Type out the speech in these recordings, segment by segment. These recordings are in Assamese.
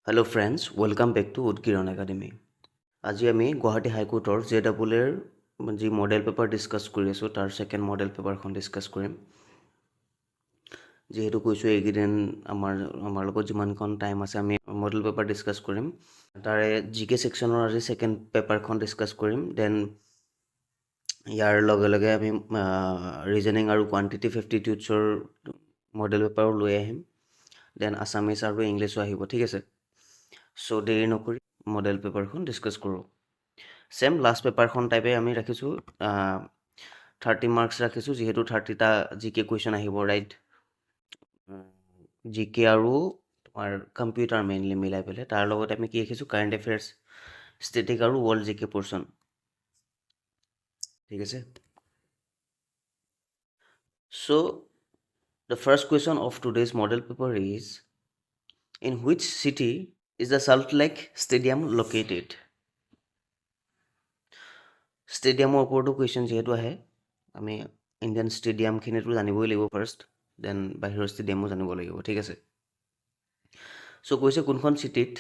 Hello friends, welcome back to Udgiran Academy. আজি আমি গুৱাহাটী হাইকোৰ্টৰ জে ডাবল এৰ যি মডেল পেপাৰ ডিছকাছ কৰি আছোঁ, তাৰ ছেকেণ্ড মডেল পেপাৰখন ডিছকাছ কৰিম। যিহেতু কৈছোঁ এইকেইদিন আমাৰ লগত যিমানকণ টাইম আছে আমি মডেল পেপাৰ ডিছকাছ কৰিম। তাৰে জি কে ছেকশ্যনৰ আজি ছেকেণ্ড পেপাৰখন ডিছকাছ কৰিম। Then ইয়াৰ লগে লগে আমি ৰিজনিং আৰু কোৱান্টিটিভ এপ্টিটিউডছৰ মডেল পেপাৰো লৈ আহিম। Then Assamese আৰু ইংলিছো আহিব, ঠিক আছে। চ' দেৰি নকৰি মডেল পেপাৰখন ডিছকাছ কৰোঁ। ছেম লাষ্ট পেপাৰখন টাইপে আমি ৰাখিছোঁ, 30 মাৰ্কছ ৰাখিছোঁ, যিহেতু 30টা জি কে কুৱেশ্যন আহিব, ৰাইট? জি কে আৰু তোমাৰ কম্পিউটাৰ মেইনলি মিলাই পেলাই। তাৰ লগতে আমি কি ৰাখিছোঁ, কাৰেণ্ট এফেয়াৰ্ছ, ষ্টেটিক আৰু ৱৰ্ল্ড জি কে পৰ্চন, ঠিক আছে। So the first question of today's model paper is, in which city is the Salt Lake Stadium located? ষ্টেডিয়ামৰ ওপৰতো কুৱেশ্যন যিহেতু আহে, আমি ইণ্ডিয়ান ষ্টেডিয়ামখিনিতো জানিবই লাগিব ফাৰ্ষ্ট, then বাহিৰৰ ষ্টেডিয়ামো জানিব লাগিব, ঠিক আছে। চ' কৈছে কোনখন চিটিত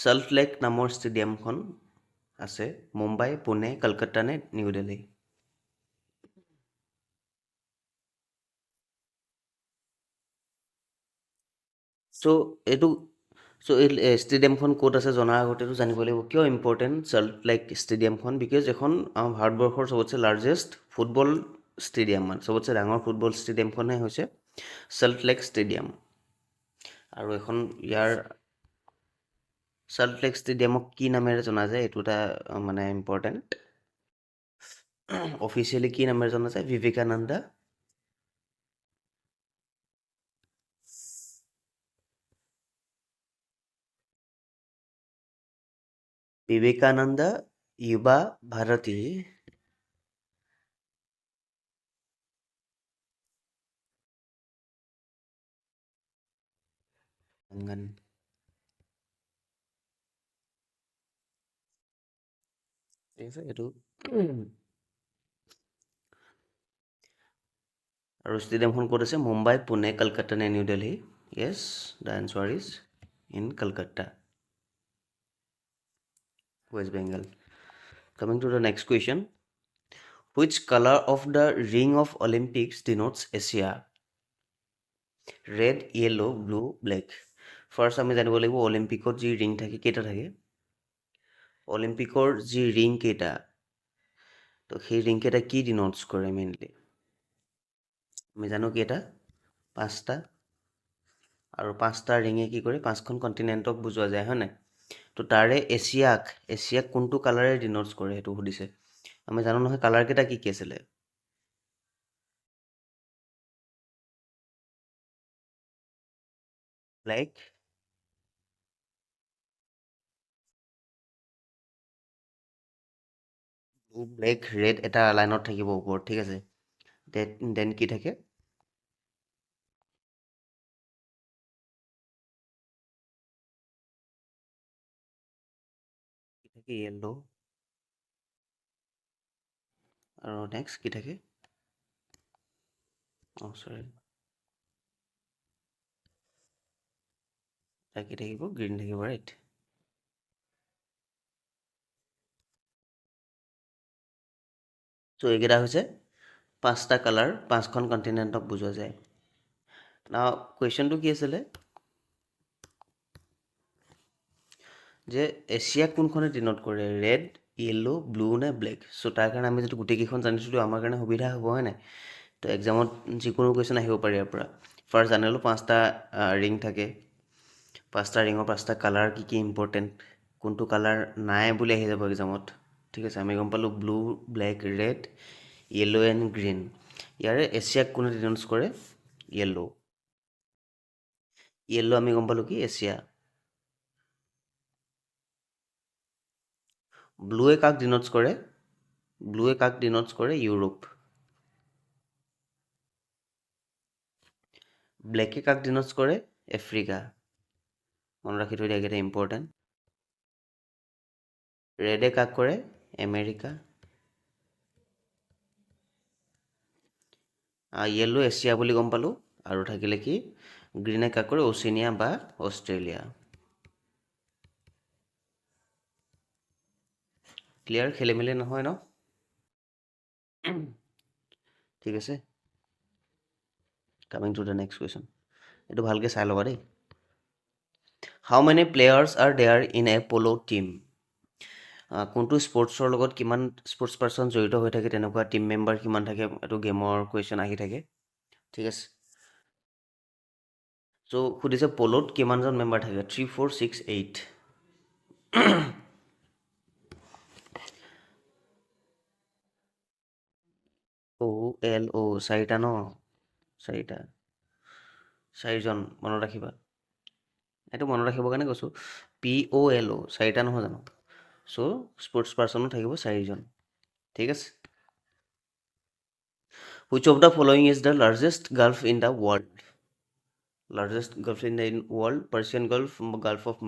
চাল্ট লেক নামৰ ষ্টেডিয়ামখন আছে? মুম্বাই, পুনে, কলকাতা নে নিউ দিল্লী? চ' এইটো চ' এই ষ্টেডিয়ামখন ক'ত আছে জনাৰ আগতেতো জানিব লাগিব কিয় ইম্পৰ্টেণ্ট চাল্ট লেক ষ্টেডিয়ামখন। Because এখন আমাৰ ভাৰতবৰ্ষৰ চবতছে লাৰ্জেষ্ট ফুটবল ষ্টেডিয়াম, মানে চবতছে ডাঙৰ ফুটবল ষ্টেডিয়ামখনহে হৈছে চাল্ট লেক ষ্টেডিয়াম। আৰু এখন ইয়াৰ চাল্ট লেক ষ্টেডিয়ামক কি নামেৰে জনা যায়, এইটো এটা মানে ইম্পৰ্টেণ্ট। অফিচিয়েলি কি নামেৰে জনা যায়? বিবেকানন্দ যুৱা ভাৰতী অঙ্গন। ঠিক আছে, এইটো। আৰু ষ্টেডিয়ামখন ক'ত আছে? মুম্বাই, পুনে, কলকাতা নে new Delhi? Yes, the answer is in Kolkata, West Bengal. Coming to the next question, which color of the ring of Olympics denotes Asia? Red, yellow, blue, black. First আমি জানিব লাগিব অলিম্পিকত যি ৰিং থাকে কেইটা থাকে, অলিম্পিকৰ যি ৰিং কেইটা, তো সেই ৰিং কেইটা কি ডিনোটছ কৰে মেইনলি? আমি জানো কেইটা, 5টা। আৰু 5টা ৰিঙে কি কৰে, 5খন কণ্টিনেণ্টক বুজোৱা যায়, হয় নাই? তো তাৰে এছিয়াক কোনটো কালাৰে ডিনোটছ কৰে সেইটো সুধিছে। আমি জানো নহয় কালাৰকেইটা কি কি আছিলে? ব্লেক, ব্লু, ব্লেক, ৰেড এটা লাইনত থাকিব ওপৰত, ঠিক আছে। দেন কি থাকে? কি থাকে? য়েল্ল'। আৰু নেক্সট কি থাকে? অঁ চৰি, কি থাকিব? গ্ৰীণ থাকিব, ৰাইট। চ' এইকেইটা হৈছে 5টা কালাৰ, 5খন কণ্টিনেণ্টক বুজোৱা যায়। নাও কুৱেশ্যনটো কি আছিলে যে এছিয়াক কোনখনে ডিনোট কৰে, ৰেড, য়েল্ল', ব্লু নে ব্লেক? চ' তাৰ কাৰণে আমি যিটো গোটেইকেইখন জানিছিলোঁ আমাৰ কাৰণে সুবিধা হ'ব, হয় নাই? তো এক্সামত যিকোনো কুৱেশ্যন আহিব পাৰে ইয়াৰ পৰা। ফাৰ্ষ্ট জানিলোঁ 5টা ৰিং থাকে, 5টা ৰিঙৰ 5টা কালাৰ কি কি ইম্পৰ্টেণ্ট, কোনটো কালাৰ নাই বুলি আহি যাব এক্সামত, ঠিক আছে। আমি গম পালোঁ blue, black, red, yellow and green. ইয়াৰে এছিয়াক কোনে ডিনোটছ কৰে? য়েল্ল'। য়েল্ল' আমি গম পালোঁ কি এছিয়া। ব্লুৱে কাক ডিনোটছ কৰে? ব্লুৱে কাক ডিনোটছ কৰে? ইউৰোপ। ব্লেকে কাক ডিনোটছ কৰে? আফ্ৰিকা। মনত ৰাখি থৈ দিয়া, এইকেইটা ইম্পৰ্টেণ্ট। ৰেডে কাক কৰে? আমেৰিকা। য়েল্ল' এছিয়া বুলি গম পালোঁ। আৰু থাকিলে কি? গ্ৰীণে কাক কৰে? অ'চিনিয়া বা অষ্ট্ৰেলিয়া। ক্লিয়াৰ? খেলি মেলি নহয় ন? ঠিক আছে, coming to the next question. এইটো ভালকৈ চাই ল'বা দেই। How many players are there in a polo team? কোনটো স্পৰ্টছৰ লগত কিমান স্পৰ্টছ পাৰ্চন জড়িত হৈ থাকে, তেনেকুৱা টিম মেম্বাৰ কিমান থাকে, এইটো গেমৰ কুৱেশ্যন আহি থাকে। ঠিক আছে, চ' সুধিছে প'ল'ত কিমানজন মেম্বাৰ থাকে? 3, 4, 6, 8। অ' এল অ' চাৰিটা ন? চাৰিটা, চাৰিজন মনত ৰাখিবা। এইটো মনত ৰাখিবৰ কাৰণে কৈছোঁ, পি অ' এল অ' চাৰিটা নহয় জানো? চ' স্পৰ্টছ পাৰ্চনো থাকিব চাৰিজন। ঠিক আছে। Which of the following is the largest gulf in the world? Largest gulf in the world? Persian Gulf, Gulf of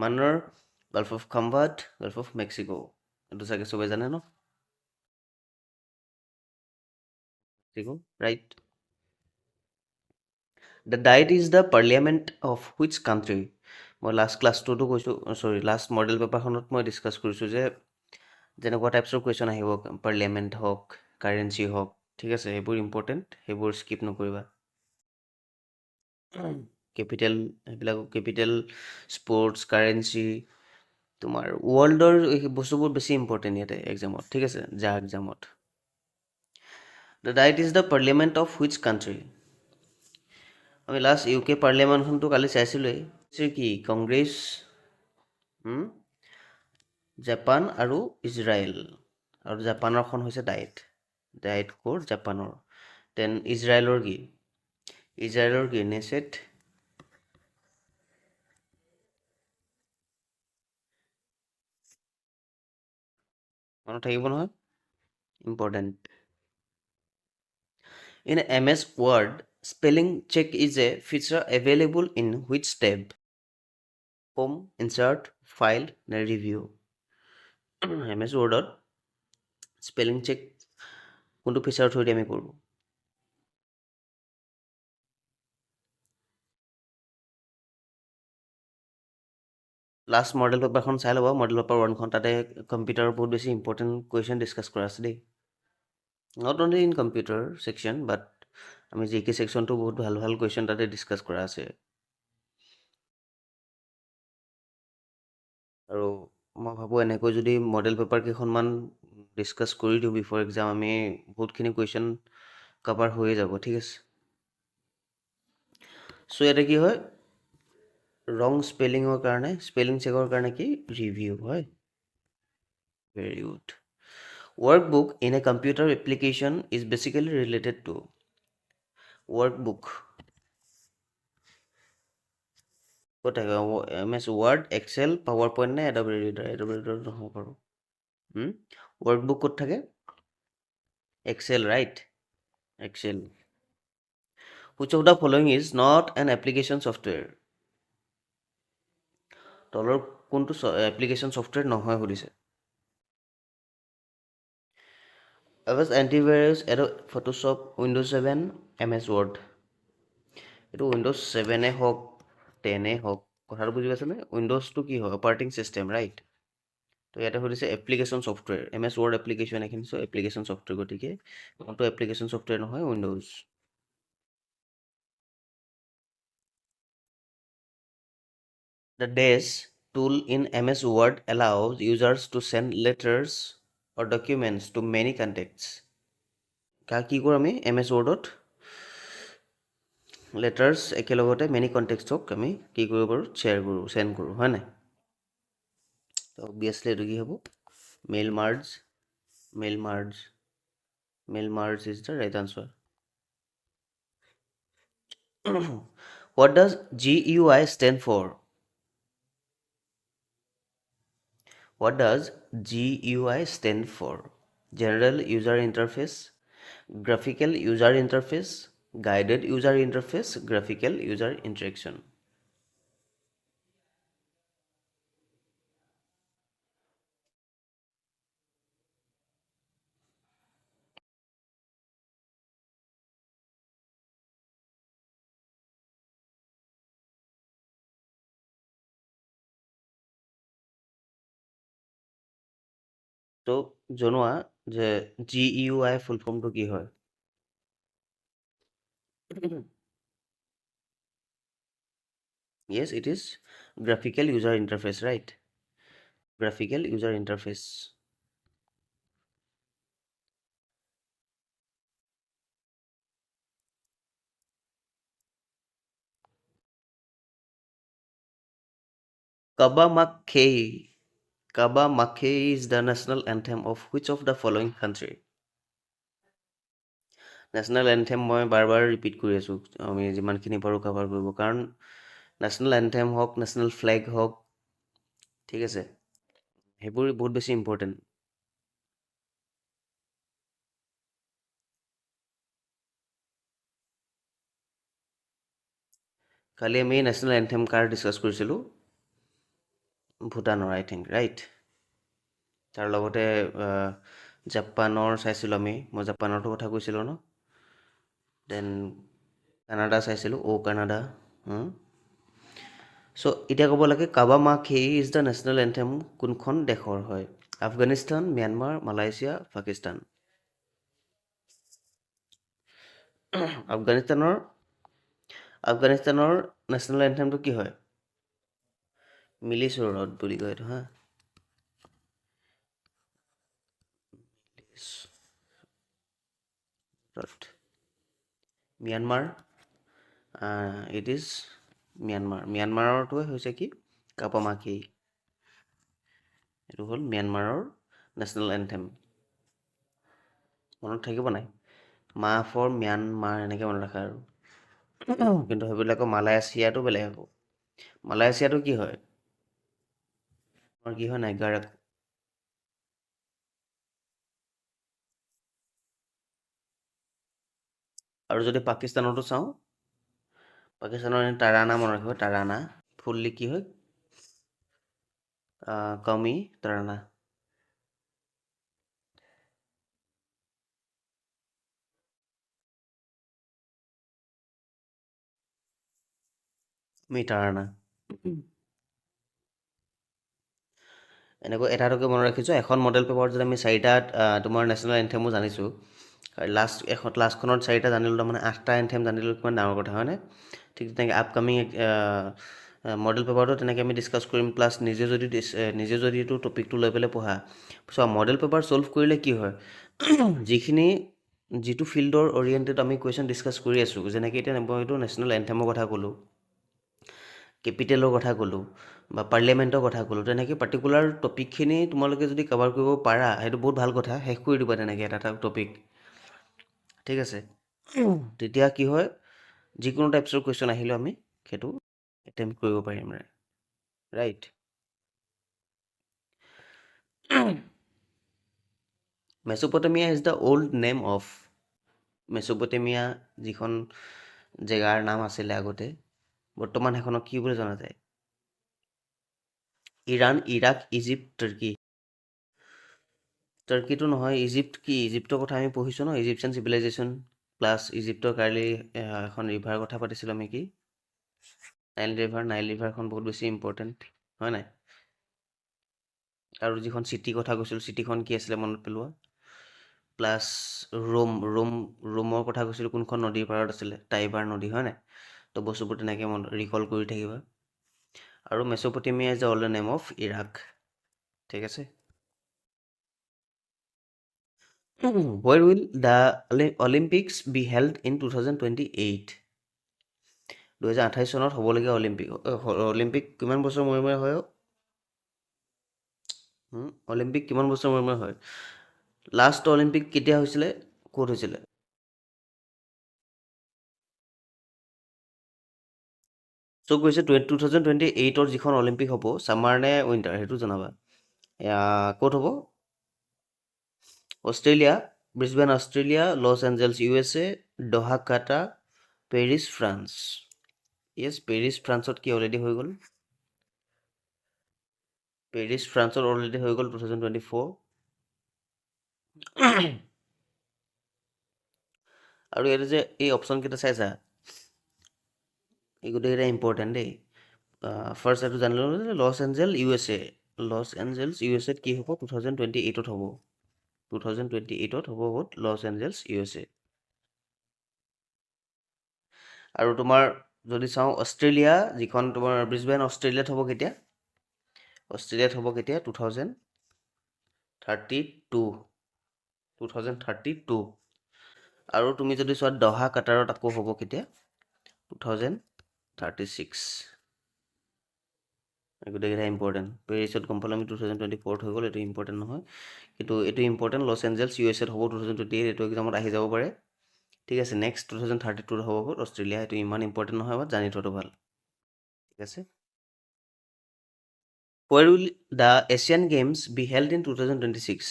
Mannar, Gulf of Khambhat, Gulf of Mexico. এইটো চাগে চবে জানে ন? Right. The Diet is the parliament of which country? মই লাষ্ট ক্লাছটোতো কৈছোঁ, চৰি, লাষ্ট মডেল পেপাৰখনত মই ডিছকাছ কৰিছোঁ যে যেনেকুৱা টাইপছৰ কুৱেশ্যন আহিব, পাৰ্লিয়ামেণ্ট হওক, কাৰেঞ্চি হওক, ঠিক আছে, সেইবোৰ ইম্পৰ্টেণ্ট, সেইবোৰ স্কিপ নকৰিবা। কেপিটেল, সেইবিলাক কেপিটেল, স্পৰ্টছ, কাৰেঞ্চি, তোমাৰ ৱৰ্ল্ডৰ এই বস্তুবোৰ বেছি ইম্পৰ্টেণ্ট ইয়াতে এক্সামত। ঠিক আছে, যা এক্সামত। The Diet is the parliament of which country? আমি লাষ্ট ইউ কে পাৰ্লিয়ামেণ্টখনটো কালি চাইছিলোঁৱেই। কি? কংগ্ৰেছ, জাপান আৰু ইজৰাইল। আৰু জাপানৰখন হৈছে ডায়েট। ডায়েট ক'ৰ? জাপানৰ। দেন ইজৰাইলৰ কি? ইজৰাইলৰ কি? নেছেট। মনত থাকিব নহয়, important. In MS Word, spelling check is a feature available in which tab? Home, insert, file নে ৰিভিউ? এম এছ ৱৰ্ডত স্পেলিং চেক কোনটো ফিচাৰ থ্ৰুদি আমি কৰোঁ? লাষ্ট মডেল পেপাৰখন চাই ল'বা, মডেল পেপাৰ ওৱানখন, তাতে কম্পিউটাৰৰ বহুত বেছি ইম্পৰ্টেণ্ট কুৱেশ্যন ডিছকাছ কৰা আছে দেই। Not only in computer section, but আমি জি কে ছেকশ্যনটো বহুত ভাল ভাল কুৱেশ্যন তাতে ডিছকাছ কৰা আছে। আৰু মই ভাবোঁ এনেকৈ যদি মডেল পেপাৰ কেইখনমান ডিছকাছ কৰি দিওঁ বিফৰ এক্সাম, আমি বহুতখিনি কুৱেশ্যন কভাৰ হৈয়ে যাব। ঠিক আছে, চ' ইয়াতে কি হয়, ৰং স্পেলিঙৰ কাৰণে, স্পেলিং চেকৰ কাৰণে কি ৰিভিউ হয়। Very good. Workbook in a computer application is basically related to? Workbook ক'ত থাকে? MS Word, Excel, power point নে এডব ৰিডাৰ? এডব ৰিডাৰ নহ'ব বাৰু। ৱৰ্কবুক ক'ত থাকে? Excel, right, Excel. Which of the following is not an application software? তলৰ কোনটো এপ্লিকেশ্যন ছফ্টৱেৰ নহয় সুধিছে। Avast antivirus, Adobe Photoshop, Windows 7, MS Word. এইটো উইণ্ড'জ ছেভেনে হওক, টেনেই হওক, কথাটো বুজি পাইছেনে? উইণ্ড'জটো কি হয়? Operating system, right. তো ইয়াতে সুধিছে application software, MS Word application এইখিনি চ' এপ্লিকেশ্যন ছফ্টৱেৰ, গতিকে কোনটো এপ্লিকেশ্যন ছফ্টৱেৰ নহয়? Windows. The dash tool in MS Word allows users to send letters or documents to many contacts. কা কি কৰোঁ আমি এম এছ ৱৰ্ডত? লেটাৰ্ছ একেলগতে মেনি কণ্টেক্টছক আমি কি কৰিব পাৰোঁ? শ্বেয়াৰ কৰোঁ, চেণ্ড কৰোঁ, হয় নাই? তো অবভিয়াছলি এইটো কি হ'ব? Mail merge. Mail merge, mail merge is the right answer. What does GUI stand for? What does GUI stand for? General User Interface, Graphical User Interface, Guided User Interface, Graphical User Interaction. ত' জনোৱা যে জিইউআই ফুল ফৰ্মটো কি হয়। Yes, it is graphical user interface, right? Graphical user interface. Kaba Makhei. Kaba Makhei is the national anthem of which of the following country? National anthem মই বাৰ বাৰ ৰিপিট কৰি আছোঁ, আমি যিমানখিনি পাৰোঁ কাভাৰ কৰিব, কাৰণ নেশ্যনেল এনথেম হওক, নেশ্যনেল ফ্লেগ হওক, ঠিক আছে, সেইবোৰ বহুত বেছি ইম্পৰ্টেণ্ট। কালি আমি নেশ্যনেল এনথেম কাৰ ডিছকাছ কৰিছিলোঁ? ভূটানৰ, আই থিংক, ৰাইট? তাৰ লগতে জাপানৰ চাইছিলোঁ আমি, মই জাপানৰতো কথা কৈছিলোঁ ন? Then Canada চাইছিলোঁ, অ' কানাডা। চ' এতিয়া ক'ব লাগে Kaba Makhe is the national anthem কোনখন দেশৰ হয়? Afghanistan, Myanmar, Malaysia, Pakistan. আফগানিস্তানৰ নেশ্যনেল এনথেমটো কি হয়? মিলি চৌৰদ বুলি কয় এইটো, হা। Myanmar, it is Myanmar. ম্যানমাৰৰটোৱে হৈছে কি? কাপামাখি। এইটো হ'ল ম্যানমাৰৰ নেশ্যনেল এনথেম। মনত থাকিব নাই? মা ফৰ ম্যানমাৰ এনেকৈ মনত ৰাখা আৰু। কিন্তু সেইবিলাকৰ মালয়েছিয়াটো বেলেগ আকৌ। মালয়েছিয়াটো কি হয়? তোমাৰ কি হয়? নাইগাৰ। আৰু যদি পাকিস্তানতো চাওঁ, পাকিস্তানৰ এনে তাৰানা মনত ৰাখিব, তাৰানা ফুল্লি কি হয়? কমি তাৰানা। মি তাৰানা। এনেকৈ এটা এটাকৈ মনত ৰাখিছোঁ। এখন মডেল পেপাৰত যদি আমি চাৰিটা তোমাৰ নেশ্যনেল এনথেমো জানিছোঁ, লাষ্ট এখন লাষ্টখনত চাৰিটা জানিলোঁ, তাৰমানে 8টা এনথেম জানিলোঁ, কিমান ডাঙৰ কথা হয়নে? ঠিক তেনেকৈ আপকামিং মডেল পেপাৰটো তেনেকৈ আমি ডিছকাছ কৰিম। প্লাছ নিজে যদি এইটো টপিকটো লৈ পেলাই পঢ়া, চোৱা মডেল পেপাৰ ছল্ভ কৰিলে কি হয়, যিটো ফিল্ডৰ অৰিয়েণ্টেড আমি কুৱেশ্যন ডিছকাছ কৰি আছোঁ, যেনেকৈ এতিয়া মই এইটো নেশ্যনেল এনথেমৰ কথা ক'লোঁ, কেপিটেলৰ কথা ক'লোঁ বা পাৰ্লিয়ামেণ্টৰ কথা ক'লোঁ, তেনেকৈ পাৰ্টিকুলাৰ টপিকখিনি তোমালোকে যদি কাভাৰ কৰিব পাৰা সেইটো বহুত ভাল কথা। শেষ কৰি দিবা তেনেকৈ এটা এটা টপিক, ঠিক আছে? তেতিয়া কি হয়, যিকোনো টাইপছৰ কুৱেশ্যন আহিলেও আমি সেইটো এটেম্প কৰিব পাৰিম, right? Mesopotamia is the old name of, Mesopotamia যিখন জেগাৰ নাম আছিলে আগতে, বৰ্তমান সেইখনক কি বুলি জনা যায়? Iran, Iraq, Egypt, Turkey. টাৰ্কিটো নহয়, ইজিপ্ত কি? ইজিপ্তৰ কথা আমি পঢ়িছোঁ ন, ইজিপচিয়ান চিভিলাইজেশ্যন প্লাছ ইজিপ্তৰ কালি এখন ৰিভাৰ কথা পাতিছিলোঁ আমি, কি? Nile river. Nile ৰিভাৰখন বহুত বেছি ইম্পৰ্টেণ্ট হয় নাই? আৰু যিখন চিটি কথা কৈছিলোঁ, চিটিখন কি আছিলে মনত পেলোৱা। প্লাছ ৰোম, ৰোম, ৰোমৰ কথা কৈছিলোঁ, কোনখন নদীৰ পাৰত আছিলে? টাইবাৰ নদী, হয় নাই? তো বস্তুবোৰ তেনেকৈ মনত ৰিকল কৰি থাকিবা। আৰু Mesopotamia is the old name of Iraq, ঠিক আছে? Where will the Olympics be held in 2028? 2028 চনত হ'বলগীয়া অলিম্পিক, অলিম্পিক কিমান বছৰ মূৰে মূৰে হয়? অলিম্পিক কিমান বছৰ মূৰে মূৰে হয়? লাষ্ট অলিম্পিক কেতিয়া হৈছিলে, ক'ত হৈছিলে? চ' কৈছে 2028ৰ যিখন অলিম্পিক হ'ব, ছামাৰ নে উইণ্টাৰ সেইটো জনাবা। এয়া ক'ত হ'ব? Australia, Brisbane Australia, Los Angeles USA, Doha Qatar, Paris France. Yes, Paris ফ্ৰান্সত কি অলৰেডি হৈ গ'ল? পেৰিছ ফ্ৰান্সত অলৰেডি হৈ গ'ল 2024। আৰু ইয়াতে যে এই অপশ্যনকেইটা চাইছা, এই গোটেইকেইটা ইম্পৰ্টেণ্ট দেই। ফাৰ্ষ্ট এইটো জানি ল'লোঁ যে Los Angeles USA Los Angeles U S এত কি হ'ব? 2028ত হ'ব। 2028ত হ'ব ক'ত? Los Angeles, USA. আৰু তোমাৰ যদি চাওঁ অষ্ট্ৰেলিয়া, যিখন তোমাৰ ব্ৰিছবেন অষ্ট্ৰেলিয়াত হ'ব কেতিয়া? অষ্ট্ৰেলিয়াত হ'ব কেতিয়া? 2032, 2032। আৰু তুমি যদি চোৱা দহা কাটাৰত আকৌ হ'ব কেতিয়া? 2036। গোটেইকেইটা ইম্পৰ্টেণ্ট। পেৰিছত গম পালোঁ আমি 2024ত হৈ গ'ল, এইটো ইম্পৰ্টেণ্ট নহয়, কিন্তু এইটো important. Los Angeles U S এত হ'ব 2028, এইটো এক্সামত আহি যাব পাৰে, ঠিক আছে। নেক্সট 2032ত হ'ব ক'ত? অষ্ট্ৰেলিয়া। এইটো ইমান ইম্পৰ্টেণ্ট নহয়, বাট জানি থোৱাটো ভাল, ঠিক আছে। Where will the Asian Games be held in 2026?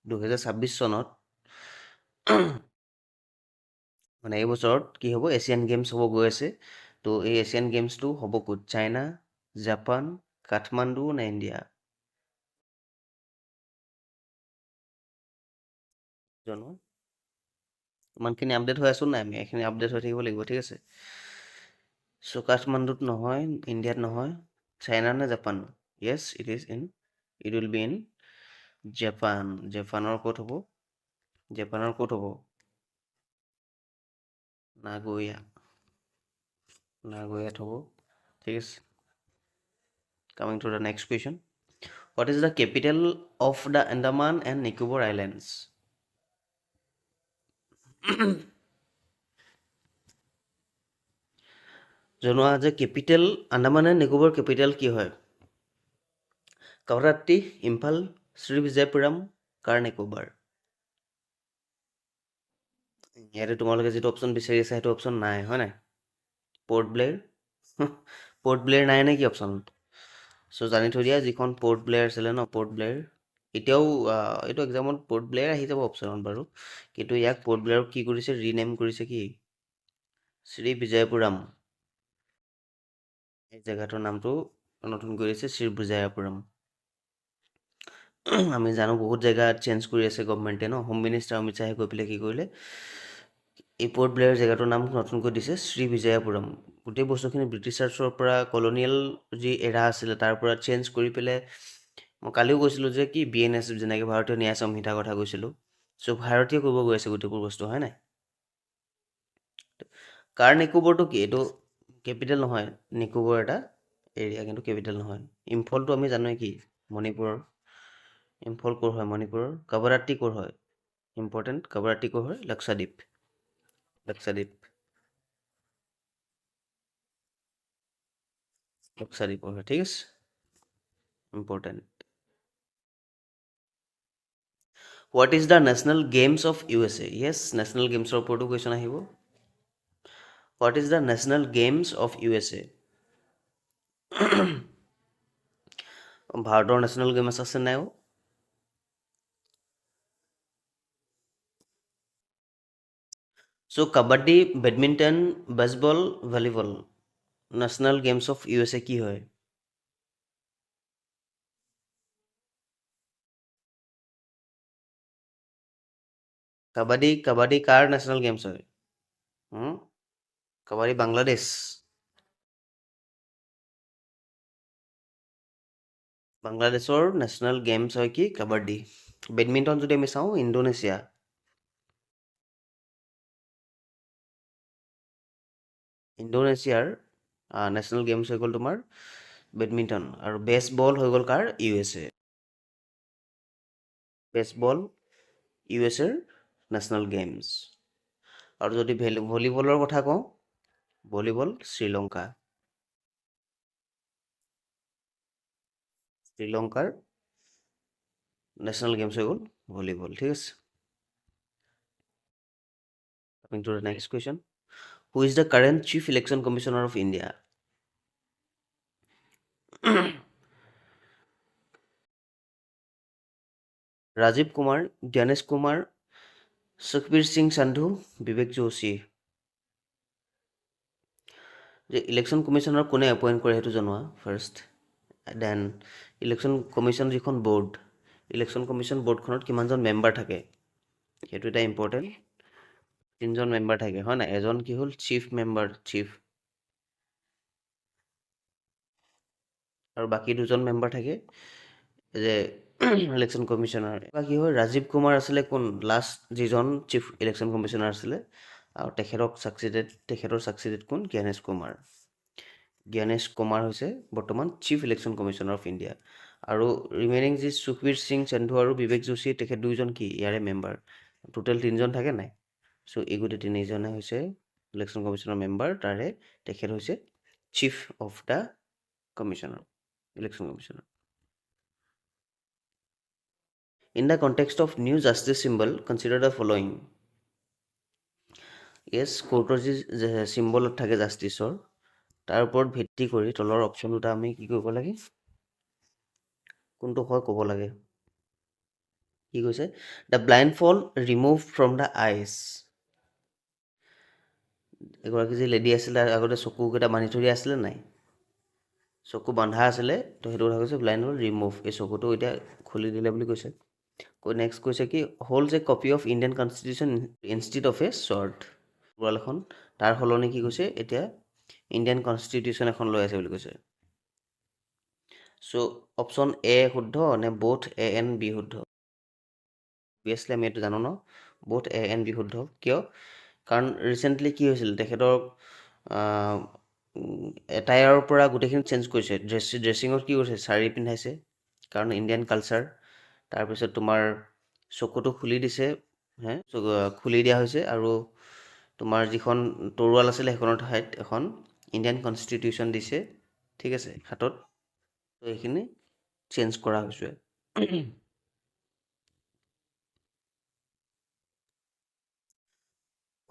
2026 চনত, মানে এই বছৰত কি হ'ব? এছিয়ান গেমছ হ'ব গৈ আছে। তো এই এছিয়ান গেমছটো হ'ব ক'ত? চাইনা, জাপান, কাঠমাণ্ডু নে ইণ্ডিয়া? জনোৱা। ইমানখিনি আপডেট হৈ আছোঁ নাই আমি? এইখিনি আপডেট হৈ থাকিব লাগিব, ঠিক আছে। চ' কাঠমাণ্ডুত নহয়, ইণ্ডিয়াত নহয়, চাইনা নে Japan? Yes, it will be in Japan. জাপানৰ ক'ত হ'ব? জাপানৰ ক'ত হ'ব? নাগোয়া, নাগোয়াত হ'ব, ঠিক আছে। Coming to the next question, what is the capital of the Andaman and Nicobar Islands? জনোৱা যে capital, Andaman and Nicobar capital কি হয়? কাভাৰাট্টি, ইম্ফাল, শ্ৰী বিজয়পুৰম, কাৰ নিকোবৰ? ইয়াতে তোমালোকে যিটো অপশ্যন বিচাৰি আছা সেইটো অপশ্যন নাই, হয় নাই? পৰ্ট ব্লেয়াৰ, পৰ্ট ব্লেয়াৰ নাই নে কি অপশ্যন? চ' জানি থৈ দিয়া, যিখন পৰ্ট ব্লেয়াৰ আছিলে ন, পৰ্ট ব্লেয়াৰ এতিয়াও এইটো এক্সামত পৰ্ট ব্লেয়াৰ আহি যাব অপশ্যনত বাৰু, কিন্তু ইয়াক পৰ্ট ব্লেয়াৰক কি কৰিছে? ৰিনেম কৰিছে কি? শ্ৰী বিজয়পুৰম। এই জেগাটোৰ নামটো নতুন কৰি দিছে শ্ৰী বিজয়পুৰম। আমি জানো বহুত জেগা চেঞ্জ কৰি আছে গভমেণ্টে ন। হোম মিনিষ্টাৰ অমিত শ্বাহে গৈ পেলাই কি কৰিলে? এই পৰ্ট ব্লেয়াৰ জেগাটোৰ নাম নতুনকৈ দিছে শ্ৰী বিজয়াপুৰম। গোটেই বস্তুখিনি ব্ৰিটিছাৰ্ছৰ পৰা কলনিয়েল যি এৰা আছিলে তাৰ পৰা চেঞ্জ কৰি পেলাই, মই কালিও কৈছিলোঁ যে কি BNS, যেনেকৈ ভাৰতীয় ন্যায় সংহিতাৰ কথা কৈছিলোঁ, চ' ভাৰতীয় কৰিব গৈ আছে গোটেইবোৰ বস্তু, হয় নাই? কাৰ নিকোবৰটো কি? এইটো কেপিটেল নহয়, নিকোবৰ এটা এৰিয়া কিন্তু কেপিটেল নহয়। ইম্ফলটো আমি জানোৱে কি? মণিপুৰৰ। ইম্ফল ক'ৰ হয়? মণিপুৰৰ। কাভাৰাট্টি ক'ৰ হয়? ইম্পৰ্টেণ্ট, কাভাৰাট্টি ক'ৰ হয়? লাক্ষাদ্বীপ, লাক্ষাদ্বীপ, লাক্ষাদ্বীপৰ হয়, ঠিক আছে, important. What is the national games of USA? Yes, national গেমছৰ ওপৰতো কুৱেশ্যন আহিব। What is the national games of USA? ভাৰতৰ নেশ্যনেল গেমছ আছে নাই? So kabaddi, badminton, baseball, volleyball, national games of USA কি হয়? কাবাডী, কাবাডী কাৰ নেশ্যনেল গেমছ হয়? কাবাডী বাংলাদেশ। বাংলাদেশৰ নেশ্যনেল গেমছ হয় কি? কাবাডী। বেডমিণ্টন যদি আমি চাওঁ, ইণ্ডোনেছিয়া। ইণ্ডোনেছিয়াৰ নেশ্যনেল গেমছ হৈ গ'ল তোমাৰ বেডমিণ্টন। আৰু বেছবল হৈ গ'ল কাৰ? USA. Baseball USA ৰ নেশ্যনেল গেমছ। আৰু যদি ভলীবলৰ কথা কওঁ, ভলীবল শ্ৰীলংকা, শ্ৰীলংকাৰ নেশ্যনেল গেমছ হৈ গ'ল ভলীবল, ঠিক আছে। Coming to the next question, who is the current Chief Election Commissioner of India? Rajiv Kumar, Gyanesh Kumar, Sukhbir Singh Sandhu, Vivek Joshi. যে ইলেকশ্যন কমিশ্যনাৰ কোনে এপইণ্ট কৰে সেইটো জনোৱা ফাৰ্ষ্ট। Then election commission যিখন বৰ্ড, ইলেকশ্যন কমিশ্যন বৰ্ডখনত কিমানজন মেম্বাৰ থাকে সেইটো এটা ইম্পৰ্টেণ্ট। তিনিজন মেম্বাৰ থাকে, হয় নাই? এজন কি হ'ল? চিফ মেম্বাৰ, চিফ, আৰু বাকী দুজন মেম্বাৰ থাকে যে ইলেকশ্যন কমিশ্যনাৰ কি হয়, ৰাজীৱ কুমাৰ আছিলে কোন লাষ্ট যিজন চিফ ইলেকশ্যন কমিশ্যনাৰ আছিলে, আৰু তেখেতক ছাকচিডেড, তেখেতৰ ছাকচিডেড কোন? জ্ঞানেশ কুমাৰ। জ্ঞানেশ কুমাৰ হৈছে বৰ্তমান chief election commissioner of India. আৰু ৰিমেইনিং যি সুখবীৰ সিং সন্ধু আৰু বিবেক যোশী, তেখেত দুইজন কি ইয়াৰে মেম্বাৰ। টোটেল তিনিজন থাকে নাই? চ' এই গোটেই তিনিজনে হৈছে ইলেকশ্যন কমিশ্যনৰ মেম্বাৰ, তাৰে তেখেত হৈছে chief of the commissioner, election commissioner. In the context of new justice symbol, consider the following. Yes, কোৰ্টৰ যি চিম্বলত থাকে জাষ্টিছৰ, তাৰ ওপৰত ভিত্তি কৰি তলৰ অপশ্যন দুটা আমি কি কৰিব লাগে, কোনটো হয় ক'ব লাগে। কি কৈছে? The blind fall remove from the eyes. এগৰাকী যি লেডি আছিলে, আগতে চকুকেইটা বান্ধি থৈ দিয়া আছিলে নাই, চকু বান্ধা আছিলে, তো সেইটো কথা কৈছে ব্লাইণ্ড ফল ৰিমুভ, এই চকুটো এতিয়া খুলি দিলে বুলি কৈছে। নেক্সট কৈছে কি, holds a copy of Indian constitution instead of a sword. তৰোৱাল এখন, তাৰ সলনি কি কৈছে এতিয়া ইণ্ডিয়ান কনষ্টিটিউশ্যন এখন লৈ আছে বুলি কৈছে। চ' অপশ্যন এ শুদ্ধ নে বোথ এ এণ্ড বি শুদ্ধ? অভিয়াছলি আমি এইটো জানো ন, বোথ এ এণ্ড বি শুদ্ধ। কিয়? কাৰণ ৰিচেণ্টলি কি হৈছিল, তেখেতৰ এটায়াৰৰ পৰা গোটেইখিনি চেঞ্জ কৰিছে। ড্ৰেছিঙত কি কৰিছে, শাৰী পিন্ধাইছে, কাৰণ ইণ্ডিয়ান কালচাৰ। তাৰপিছত তোমাৰ চকুটো খুলি দিছে, হে খুলি দিয়া হৈছে, আৰু তোমাৰ যিখন তৰোৱাল আছিলে সেইখনৰ ঠাইত এখন ইণ্ডিয়ান কনষ্টিটিউশ্যন দিছে, ঠিক আছে, হাতত। তো এইখিনি চেঞ্জ কৰা হৈছে।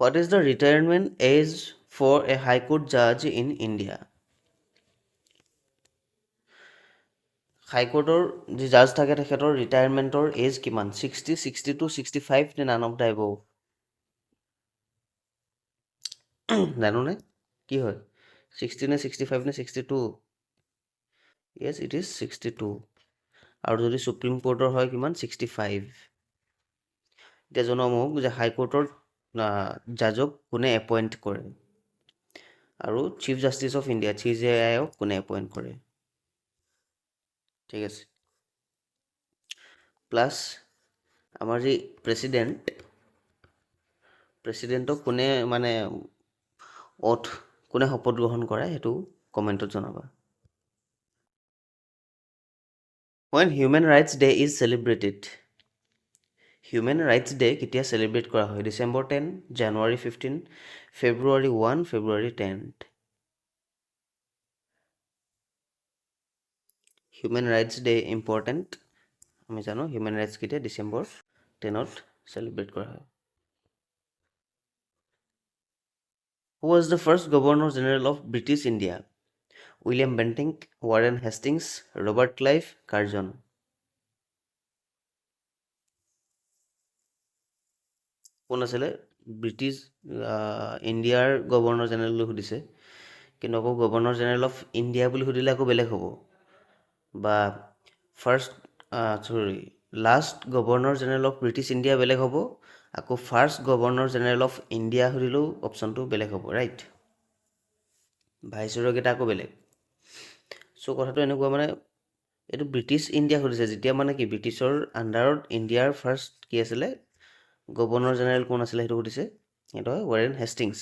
What is the retirement age for a high court judge in India? হাইকোৰ্টৰ যি জাজ থাকে তেখেতৰ ৰিটায়াৰমেণ্টৰ এজ কিমান? 60, 62, 65 নে নান অফ the above? জানোনে কি হয়? 60 নে 65 নে 62? Yes, it is 62। আৰু যদি সুপ্ৰিম কোৰ্টৰ হয় কিমান? 65। এতিয়া জনাওঁ মোক যে হাইকোৰ্টৰ জাজক কোনে এপইণ্ট কৰে, আৰু chief justice of India, C J আইক কোনে এপইণ্ট কৰে, ঠিক আছে। প্লাছ আমাৰ যি প্ৰেচিডেণ্ট, প্ৰেচিডেণ্টক কোনে মানে অথ কোনে শপত গ্ৰহণ কৰে, সেইটো কমেণ্টত জনাবা। When human rights day is celebrated? Human rights day কেতিয়া চেলিব্ৰেট কৰা হয়? December 10, January 15, February 1, February 10। Human rights day important, আমি জানো হিউমেন ৰাইটছ কেতিয়া ডিচেম্বৰ 10ত চেলিব্ৰেট কৰা হয়। Who was the first governor general of British India? William Bentinck, Warren Hastings, Robert Clive, Curzon. কোন আছিলে ব্ৰিটিছ ইণ্ডিয়াৰ গভৰ্ণৰ জেনেৰেল বুলি সুধিছে, কিন্তু আকৌ গভৰ্ণৰ জেনেৰেল অফ ইণ্ডিয়া বুলি সুধিলে আকৌ বেলেগ হ'ব। বা first sorry last governor general of British India বেলেগ হ'ব, আকৌ first governor general of India সুধিলেও অপশ্যনটো বেলেগ হ'ব, ৰাইট? ভাইচৰয়কেইটা আকৌ বেলেগ। চ' কথাটো এনেকুৱা, মানে এইটো ব্ৰিটিছ ইণ্ডিয়া সুধিছে, যেতিয়া মানে কি ব্ৰিটিছৰ আণ্ডাৰত ইণ্ডিয়াৰ ফাৰ্ষ্ট কি আছিলে গভৰ্ণৰ জেনেৰেল কোন আছিলে সেইটো সুধিছে, সেইটো হয় ৱাৰেন হেষ্টিংছ।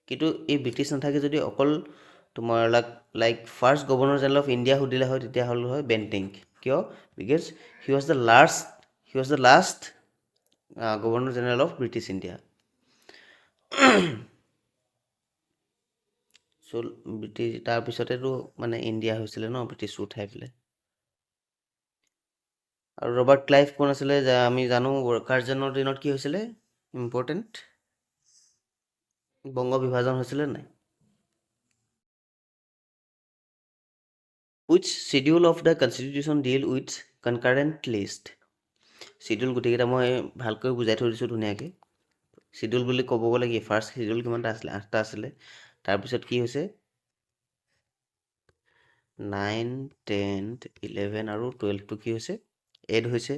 কিন্তু এই ব্ৰিটিছ নাথাকি যদি অকল তোমাৰ like first governor general of India সুধিলে হয়, তেতিয়া হ'ল হয় বেণ্টিং। কিয়? Because he was the last governor general of British India. So British তাৰপিছতেতো মানে ইণ্ডিয়া হৈছিলে ন, ব্ৰিটিছ উঠাই পেলাই। আৰু ৰবাৰ্ট ক্লাইভ কোন আছিলে আমি জানো, কাৰ্জনৰ দিনত কি হৈছিলে ইম্পৰ্টেণ্ট, বংগ বিভাজন হৈছিলে নাই? Which schedule of the constitution deal with concurrent list? Schedule গোটেইকেইটা মই ভালকৈ বুজাই থৈ দিছোঁ ধুনীয়াকৈ। চিডিউল বুলি ক'ব গ'লে কি, ফাৰ্ষ্ট চিডিউল কিমানটা আছিলে? 8টা আছিলে। তাৰপিছত কি হৈছে 9, 10, 11 আৰু 12টো কি হৈছে এড হৈছে।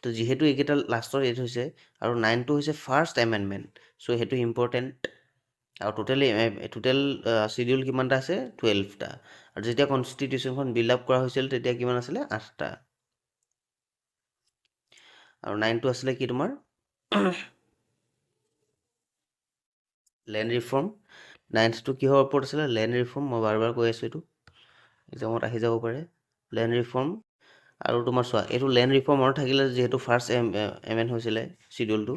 তো যিহেতু এইকেইটা লাষ্টত এড হৈছে আৰু 9টো হৈছে ফাৰ্ষ্ট এমেণ্ডমেণ্ট, চ' সেইটো ইম্পৰ্টেণ্ট। আৰু টোটেল চিডিউল কিমানটা আছে? 12টা। আৰু যেতিয়া কনষ্টিটিউশ্যনখন বিল্ড আপ কৰা হৈছিল তেতিয়া কিমান আছিলে? 8টা। আৰু নাইনটো আছিলে কি তোমাৰ লেণ্ড ৰিফৰ্ম। নাইনথটো কিহৰ ওপৰত আছিলে? লেণ্ড ৰিফৰ্ম, মই বাৰ বাৰ কৈ আছোঁ, এইটো এক্সামত আহি যাব পাৰে, লেণ্ড ৰিফৰ্ম। আৰু তোমাৰ চোৱা, এইটো লেণ্ড ৰিফৰ্ম আৰু থাকিলে যিহেতু ফাৰ্ষ্ট এম এন হৈছিলে চিডিউলটো।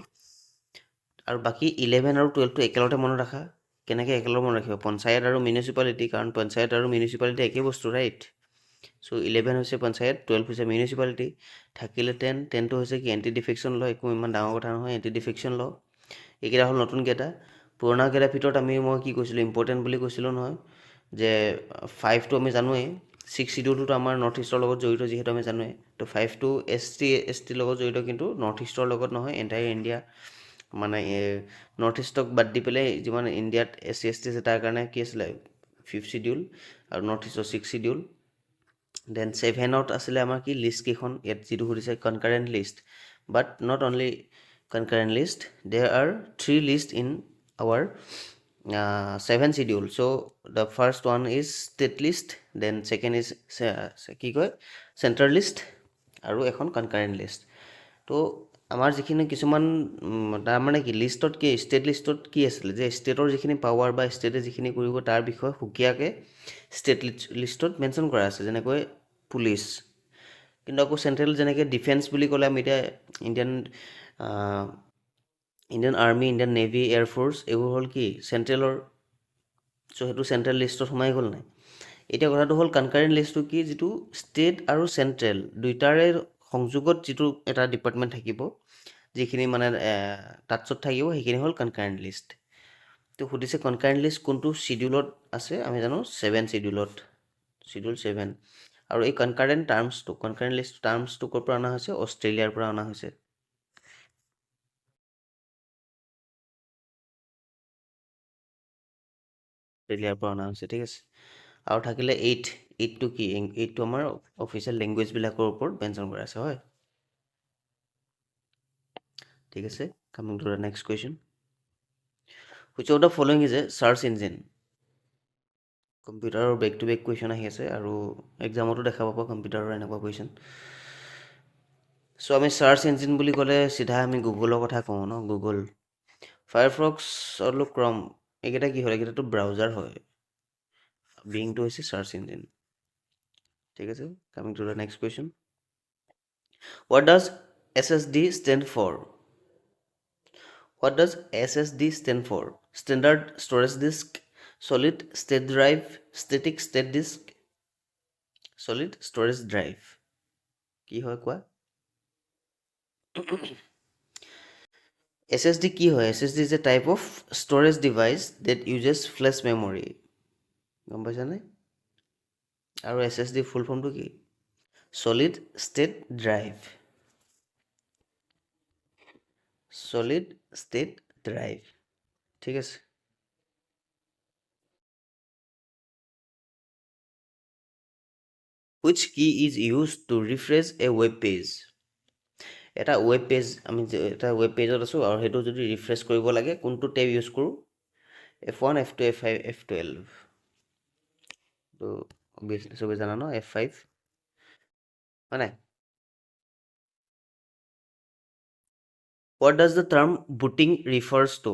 আৰু বাকী 11 আৰু 12টো একেলগতে মনত ৰাখা। কেনেকৈ একেলগে মনত ৰাখিবা? পঞ্চায়ত আৰু মিউনিচিপালিটি, কাৰণ পঞ্চায়ত আৰু মিউনিচিপালিটি একেই বস্তু, ৰাইট? চ' 11 হৈছে পঞ্চায়ত, 12 হৈছে মিউনিচিপালিটি। থাকিলে 10, 10টো হৈছে কি এণ্টি ডিফেকশ্যন ল, একো ইমান ডাঙৰ কথা নহয়, এণ্টি ডিফেকশ্যন ল। এইকেইটা হ'ল নতুনকেইটা। পুৰণাকেইটাৰ ভিতৰত মই কি কৈছিলোঁ, ইম্পৰ্টেণ্ট বুলি কৈছিলোঁ নহয়, যে 5টো আমি জানোৱেই, 6 চিডিউলটোতো আমাৰ নৰ্থ ইষ্টৰ লগত জড়িত যিহেতু আমি জানোৱেই। তো 5টো এছ টি এছ টিৰ লগত জড়িত, কিন্তু নৰ্থ ইষ্টৰ লগত নহয়, এণ্টায়াৰ ইণ্ডিয়া, মানে নৰ্থ ইষ্টক বাদ দি পেলাই যিমান ইণ্ডিয়াত এছ চি এছ টি আছে তাৰ কাৰণে কি আছিলে 5th schedule, আৰু নৰ্থ ইষ্টৰ 6 চিডিউল। Then 7ত আছিলে আমাৰ কি লিষ্ট কেইখন, ইয়াত যিটো সুধিছে concurrent list, but not only concurrent list, there are 3 list in our 7 schedule. So the first one is state list, then second is কি কয় চেণ্ট্ৰেল লিষ্ট, আৰু এখন কনকাৰেণ্ট লিষ্ট। তো আমাৰ যিখিনি কিছুমান তাৰমানে কি লিষ্টত কি ষ্টেট লিষ্টত কি আছিলে যে ষ্টেটৰ যিখিনি পাৱাৰ বা ষ্টেটে যিখিনি কৰিব তাৰ বিষয়ে সুকীয়াকৈ ষ্টেট লিষ্টত মেনশ্যন কৰা আছে, যেনেকৈ পুলিচ। কিন্তু আকৌ চেণ্ট্ৰেল যেনেকৈ ডিফেন্স বুলি ক'লে আমি এতিয়া Indian army, Indian navy, air force, এইবোৰ হ'ল কি চেণ্ট্ৰেলৰ, চ' সেইটো চেণ্ট্ৰেল লিষ্টত সোমাই গ'ল নাই। এতিয়া কথাটো হ'ল কনকাৰেণ্ট লিষ্টটো কি, যিটো ষ্টেট আৰু চেণ্ট্ৰেল দুয়োটাৰে সংযোগত যিটো এটা ডিপাৰ্টমেণ্ট থাকিব, যিখিনি মানে টাচত থাকিব, সেইখিনি হ'ল কনকাৰেণ্ট লিষ্ট। তো সুধিছে কনকাৰেণ্ট লিষ্ট কোনটো চিডিউলত আছে, আমি জানো 7 চিডিউলত, চিডিউল 7। আৰু এই কনকাৰেণ্ট টাৰ্মছটো, কনকাৰেণ্ট লিষ্ট টাৰ্মছটো ক'ৰ পৰা অনা হৈছে? অষ্ট্ৰেলিয়াৰ পৰা অনা হৈছে। অষ্ট্ৰেলিয়াৰ পৰা অনা হৈছে, ঠিক আছে। আৰু থাকিলে 8, 8টো কি? 8টো আমাৰ অফিচিয়েল লেংগুৱেজবিলাকৰ ওপৰত মেনশ্যন কৰা আছে, হয়। ঠিক আছে, coming to the next question. Which of the following is a search engine? কম্পিউটাৰৰ বেক টু বেক কুৱেশ্যন আহি আছে আৰু এক্সামতো দেখা পাব কম্পিউটাৰৰ এনেকুৱা কুৱেশ্যন। চ' আমি চাৰ্চ ইঞ্জিন বুলি ক'লে চিধা আমি গুগলৰ কথা কওঁ ন, গুগল, ফায়াৰফক্স আৰু ক্ৰম, এইকেইটা কি হ'ল? এইকেইটাতো ব্ৰাউজাৰ হয়, বিংটো হৈছে চাৰ্চ ইঞ্জিন। ঠিক আছে, coming to the next question. What does S S D stand for? What does S S D stand for? Standard storage disk, solid state drive, static state disk, solid storage drive. কি হয় কোৱা? এছ এছ ডি কি হয়? S S D is a type of storage device that uses flash memory, গম পাইছানে? আৰু এছ এছ ডি ফুল ফৰ্মটো কি? Solid state drive, solid state drive, ঠিক আছে। Which key is used to refresh a web page? এটা ৱেব পেজ, আমি এটা ৱেব পেজত আছোঁ আৰু সেইটো যদি ৰিফ্ৰেছ কৰিব লাগে কোনটো টেব ইউজ কৰোঁ? F1, F2, F5, F12। তো অবভিয়াছলি চবেই জানা ন, F5, হয় নাই? What does the term booting refers to?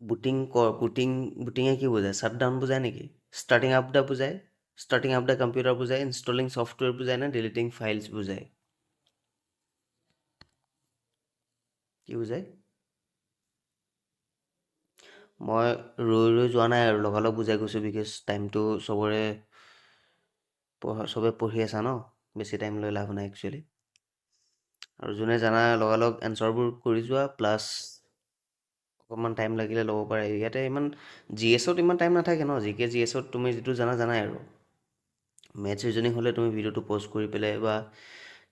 Booting booting, বুটিঙে কি বুজায়? শ্বাটডাউন বুজায় নেকি? ষ্টাৰ্টিং আপ the বুজায়, ষ্টাৰ্টিং আপ the computer বুজায়, ইনষ্টলিং ছফ্টৱেৰ বুজায় নে ডিলিটিং ফাইলছ বুজায়? কি বুজায়? মই ৰৈ ৰৈ যোৱা নাই আৰু লগালগ বুজাই গৈছোঁ, because টাইমটো চবৰে পঢ়া, চবে পঢ়ি আছা ন, বেছি টাইম লৈ লাভ নাই একচুৱেলি। আৰু যোনে জানা লগালগ এনচাৰবোৰ কৰি যোৱা, প্লাছ অকণমান টাইম লাগিলে ল'ব পাৰে। ইয়াতে ইমান জি এছত ইমান টাইম নাথাকে ন, জি কে জি এছত তুমি যিটো জানা জানাই আৰু। মেথছ ৰিজনিং হ'লে তুমি ভিডিঅ'টো প'জ কৰি পেলাই বা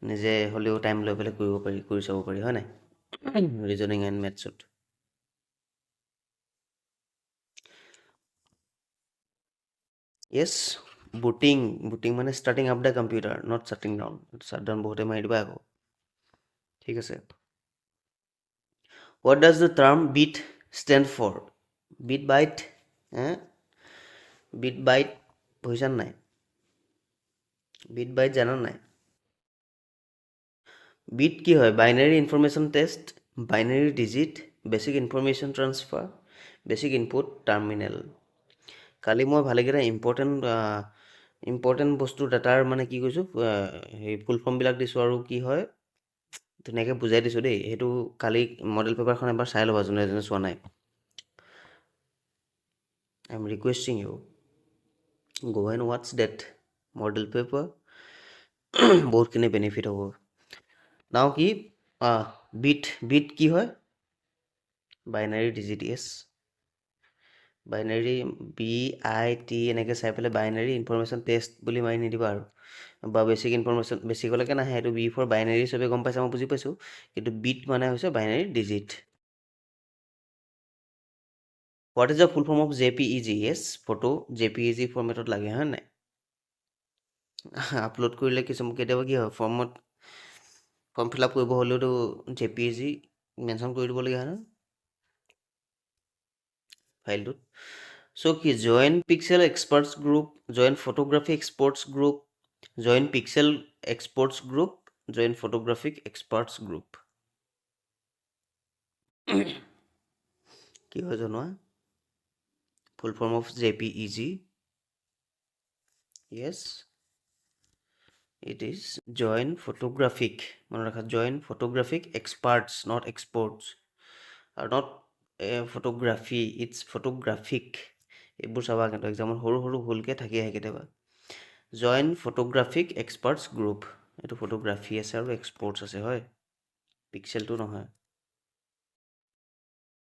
নিজে হ'লেও টাইম লৈ পেলাই কৰিব পাৰি, কৰি চাব পাৰি, হয় নাই? ৰিজনিং এণ্ড মেথছত। য়েছ, বুটিং, বুটিং মানে starting up the computer, not shutting down. Shut down বহুতে মাৰি দিবা আকৌ, ঠিক আছে। What does the term bit stand for? Bit byte, bit byte পঢ়িছা নাই? বিট বাইট জানা নাই? বিট কি হয়? Binary information test, binary digit, basic information transfer, basic input terminal. কালি মই ভালেকেইটা ইম্পৰ্টেণ্ট বস্তু ডাটাৰ মানে কি কৈছোঁ, সেই ফুল ফৰ্মবিলাক দিছোঁ আৰু কি হয় ধুনীয়াকৈ বুজাই দিছোঁ দেই। সেইটো কালি মডেল পেপাৰখন এবাৰ চাই ল'বা, যোনে যোনে চোৱা নাই। I am requesting you, go and watch that model paper, বহুতখিনি বেনিফিট হ'ব। নাও কি বিট, বিট কি হয়? Binary digit, yes. Binary B I T এনেকৈ চাই পেলাই বাইনেৰী ইনফৰমেশ্যন টেষ্ট বুলি মাৰি নিদিবা আৰু, বা বেছিক ইনফৰমেশ্যন বেছিকলৈকে নাহে। এইটো বি ফৰ বাইনেৰী, চবেই গম পাইছে, মই বুজি পাইছোঁ। কিন্তু বিট মানে হৈছে binary digit. What is the full form of J P E G? Yes, photo J P E G ফৰ্মেটত লাগে হয় নাই? আপলোড কৰিলে কিছুমান কেতিয়াবা কি হয়, ফৰ্মত ফৰ্ম ফিল আপ কৰিব হ'লেওতো J P E G mention কৰি দিবলগীয়া হয় ন ফাইলটোত। চ' কি joint pixel experts group, joint photography experts group, joint pixel experts group, joint photographic experts group. কি হয় জনোৱা? Full form of J P E G. Yes, it is joint photographic, মনত ৰাখা, joint photographic experts, not exports আৰু not photography, it's photographic. এইবোৰ চাবা কিন্তু এক্সামত সৰু সৰু ভুলকৈ থাকি আহে কেতিয়াবা। জইণ্ট ফটোগ্ৰাফিক এক্সপাৰ্টছ গ্ৰুপ, এইটো ফটোগ্ৰাফি আছে আৰু এক্সপৰ্টছ আছে, হয়, পিক্সেলটো নহয়।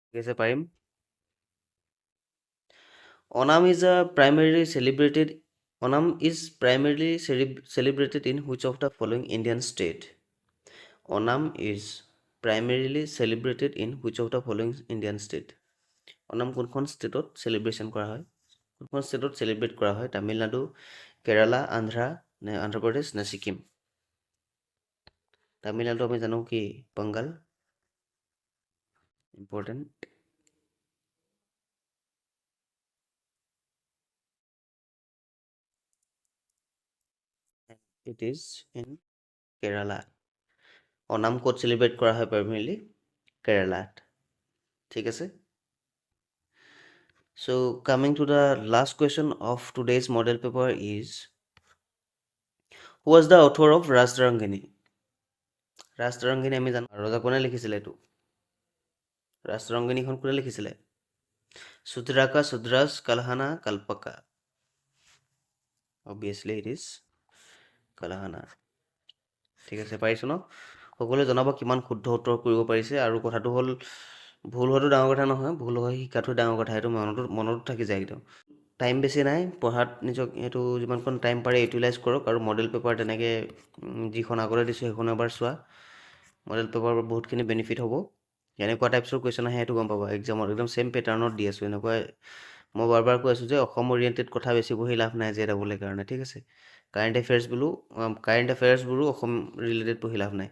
ঠিক আছে, পাৰিম। Onam is a primary celebrated, Onam is primarily celebrated in which of the following Indian state? Onam is primarily celebrated in which of the following Indian state? Onam কোনখন ষ্টেটত চেলিব্ৰেশ্যন কৰা হয়? কোনখন ষ্টেটত চেলিব্ৰেট কৰা হয়? তামিলনাডু, কেৰালা, আন্ধ্ৰা নে অন্ধ্ৰপ্ৰদেশ নে ছিকিম? তামিলনাডু আমি জানো কি Pongal, important. It is in Kerala. Onam ক'ত চেলিব্ৰেট কৰা হয় প্ৰাইমেৰিলি? কেৰালাত। ঠিক আছে। So coming to the last question of today's model paper is, who was the author of Rajatarangini? Rajatarangini আমি জানো ৰজা কোনে লিখিছিলে? এইটো ৰাজতৰংগিনীখন কোনে লিখিছিলে? Shudraka, Shudrasa, Kalhana, Kalpaka. Obviously it is Kalhana. ঠিক আছে, পাৰিছোঁ ন? সকলোৱে জনাব কিমান শুদ্ধ উত্তৰ কৰিব পাৰিছে। আৰু কথাটো হ'ল, ভুল হোৱাটো ডাঙৰ কথা নহয়, ভুল হৈ শিকাটো ডাঙৰ কথা। সেইটো মনতো থাকি যায় একদম। টাইম বেছি নাই পঢ়াত, নিজক এইটো যিমানকণ টাইম পাৰে ইউটিলাইজ কৰক। আৰু মডেল পেপাৰ তেনেকৈ যিখন আগতে দিছোঁ সেইখন এবাৰ চোৱা। মডেল পেপাৰ বহুতখিনি বেনিফিট হ'ব। এনেকুৱা টাইপছৰ কুৱেশ্যন আহে সেইটো গম পাবা এক্সামত, একদম ছেইম পেটাৰ্ণত দি আছোঁ। এনেকুৱাই মই বাৰ বাৰ কৈ আছোঁ যে অসম অৰিয়েণ্টেড কথা বেছি পঢ়ি লাভ নাই জে ডাবল এ কাৰণে, ঠিক আছে। কাৰেণ্ট এফেয়াৰ্ছ বোলো, কাৰেণ্ট এফেয়াৰ্ছবোৰো অসম ৰিলেটেড পঢ়ি লাভ নাই।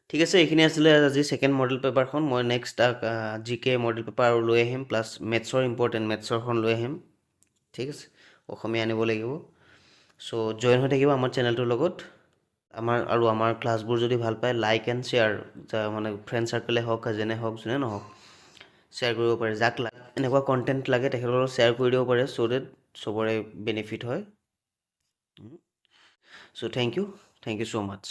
ঠিক আছে, এইখিনি আছিলে আজি ছেকেণ্ড মডেল পেপাৰখন। মই নেক্সট জি কে মডেল পেপাৰ আৰু লৈ আহিম, প্লাছ মেথছৰ ইম্পৰ্টেণ্ট মেথছৰখন লৈ আহিম। ঠিক আছে, অসমীয়া আনিব লাগিব। চ' জইন হৈ থাকিব আমাৰ চেনেলটোৰ লগত। আমাৰ আৰু আমাৰ ক্লাছবোৰ যদি ভাল পায় লাইক এণ্ড শ্বেয়াৰ, মানে ফ্ৰেণ্ড চাৰ্কেলে হওক, কাজেনে হওক, যোনে নহওক শ্বেয়াৰ কৰিব পাৰে। যাক এনেকুৱা কণ্টেণ্ট লাগে তেখেতসকলক শ্বেয়াৰ কৰি দিব পাৰে, চ' ডেট চবৰে বেনিফিট হয়। So thank you so much.